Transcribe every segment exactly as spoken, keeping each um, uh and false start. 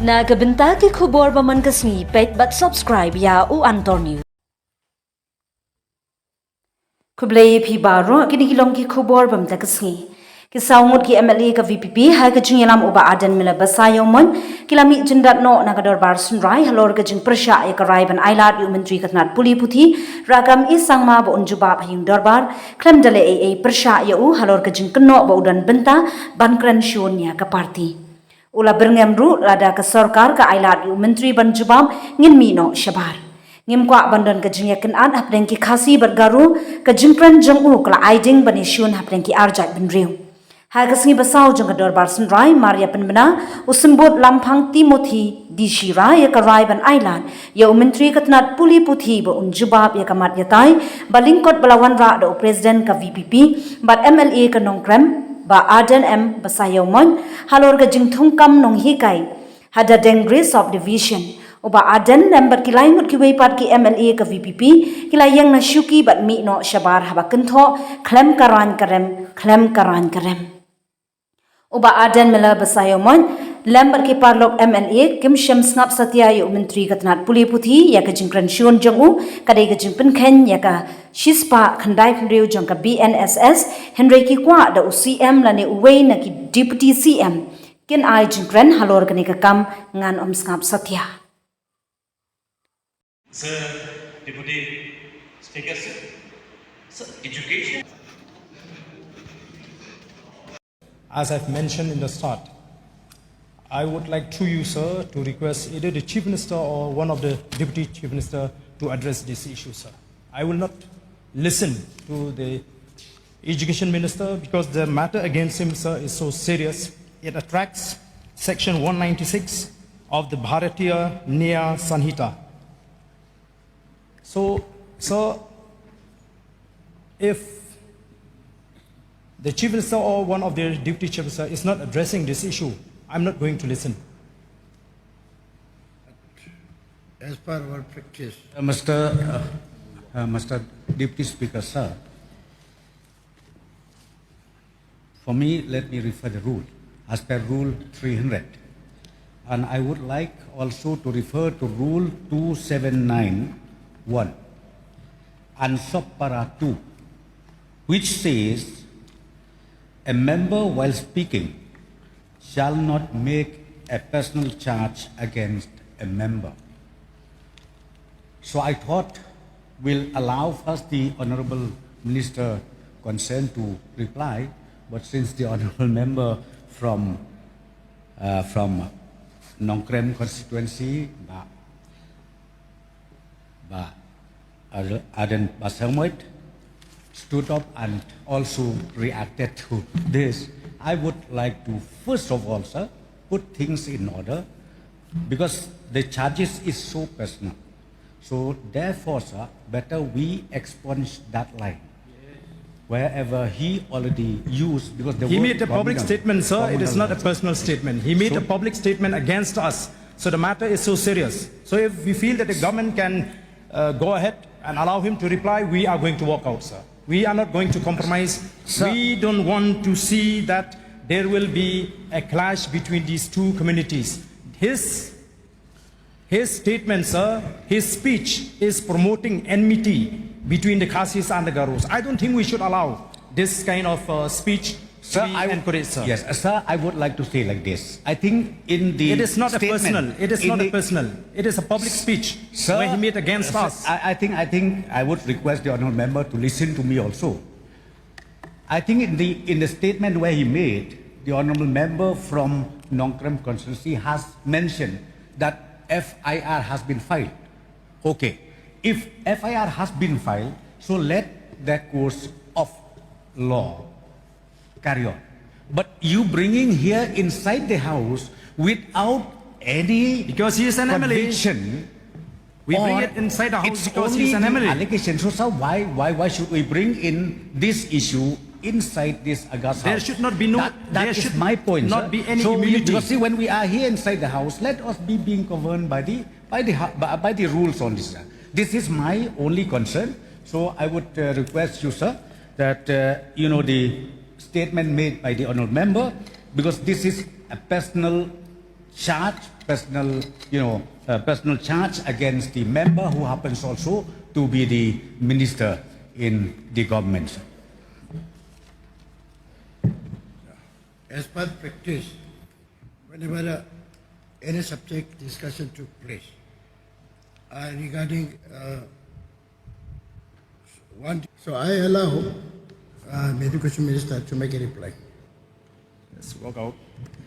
Na ka bynta ki khubor ba man ka sngi, peit bad subscribe ïa U Antor News. Khublei ïa phi baroh, kine ki long ki khubor ba man ka sngi. Ki saw ngut ki M L A ka V P P, ha ka jingïalam u Bah Ardent Miller Basaiawmoit, ki la mih jyndat noh na ka dorbar Shnong Rai halor ka jingpyrshah ïa ka rai ban ailad ïa u Myntri ka tnat pule puthi, Rakkam E Sangma, ba un jubab ha ïing dorbar khlem da leh ei ei pyrshah ïa u halor ka jingkynnoh ba u don bynta ban kren shun ïa ka party. U la byrngem ruh lada ka sorkar ka ailad ïa u Myntri ban jubab, ngin mih noh shabar. Ngim kwah ban don ka jingïakynad hapdeng ki Khasi bad Garo, ka jingkren jong u ka la ai ding ban ïashun hapdeng ki arjait bynriew. Ha ka sngi ba saw jong ka dorbar Shnong Rai mar ïa pynbna, u Symbud Lamphang Timothy D Shira ïa ka rai ban ailad ïa u Myntri ka tnat pule puthi ba un jubab ïa ka mat ïatai ba lyngkot ba la wanrah da u President ka V P P bad M L A ka Nongkrem, Bah Ardent M Basaiawmoit, halor ka jingthungkam nonghikai ha Dadeng Grey Subdivision. U Bah Ardent lem bad ki lai ngut kiwei pat ki M L A ka V P P ki la ïeng na shuki bad mih noh shabar haba kynthoh khlem ka rang ka rem, khlem ka rang ka rem. U Bah Ardent Miller Basaiawmoit lem bad ki paralok M L A kim shym sngap satia ïa u Myntri ka tnat pule puthi ïa ka jingkren shun jong u, ka dei ka jingpynkheiñ ïa ka shispah khyndai phew jong ka B N S S, hynrei ki kwah da u C M lane uwei na ki Deputy C M kin ai jingkren halor kane ka kam, ngan ym sngap satia. Sir Deputy Speaker, sir, sir, education. As I've mentioned in the start, I would like through you, sir, to request either the Chief Minister or one of the Deputy Chief Minister to address this issue, sir. I will not listen to the Education Minister because the matter against him, sir, is so serious. It attracts Section one ninety-six of the Bharatiya Nyaya Sanhita. So, sir, if the Chief Minister or one of their Deputy Chief Minister is not addressing this issue, I'm not going to listen. As per our practice. Uh, Mister uh, uh, Mister Deputy Speaker, sir, for me, let me refer the rule as per Rule three hundred. And I would like also to refer to Rule two seven nine one and Subpara two, which says a member, while speaking, shall not make a personal charge against a member. So I thought we'll allow first the Honorable Minister concerned to reply, but since the Honorable Member from, uh, from Nongkrem constituency, Bah, Bah Ardent Basaiawmoit, stood up and also reacted to this, I would like to, first of all, sir, put things in order because the charges is so personal. So therefore, sir, better we expunge that line wherever he already used, because the He word made a public communal, statement, sir. It is communal not a language. Personal statement. He made So a public statement against us. So the matter is so serious. So if we feel that the government can, uh, go ahead and allow him to reply, we are going to walk out, sir. We are not going to compromise. Sir. We don't want to see that there will be a clash between these two communities. His His statement, sir, his speech is promoting enmity between the Khasis and the Garos. I don't think we should allow this kind of, uh, speech to Sir, be I would encouraged, sir. Yes, uh, sir, I would like to say like this. I think in the It is not a statement, personal. It is in not a the personal. It is a public speech Sir, where he made against sir, us. I, I think, I think I would request the honourable member to listen to me also. I think in the, in the statement where he made, the honourable member from Nongkrem constituency has mentioned that F I R has been filed. Okay, if F I R has been filed, so let the course of law carry on. But you bringing here inside the house without any Because he is an M L A. conviction, We bring or it inside the house it's because only he's an the M L A. allegation. So, sir, why, why, why should we bring in this issue inside this august There house? should not be no, That, that there is should my point, not sir. be any So, we, immunity. Because see, when we are here inside the house, let us be being governed by the, by the ha-, by, by the rules on this, sir. This is my only concern. So, I would, uh, request you, sir, that, uh, you know, the statement made by the honourable member, because this is a personal charge, personal, you know, uh, personal charge against the member who happens also to be the minister in the government. As per practice, whenever uh, any subject discussion took place uh, regarding uh, one, so I allow uh, Education Minister to make a reply. Let's walk out.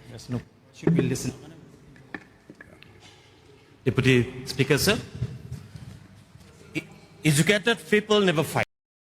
There's no. Should we listen? Deputy Speaker, sir. E- Educated people never fight.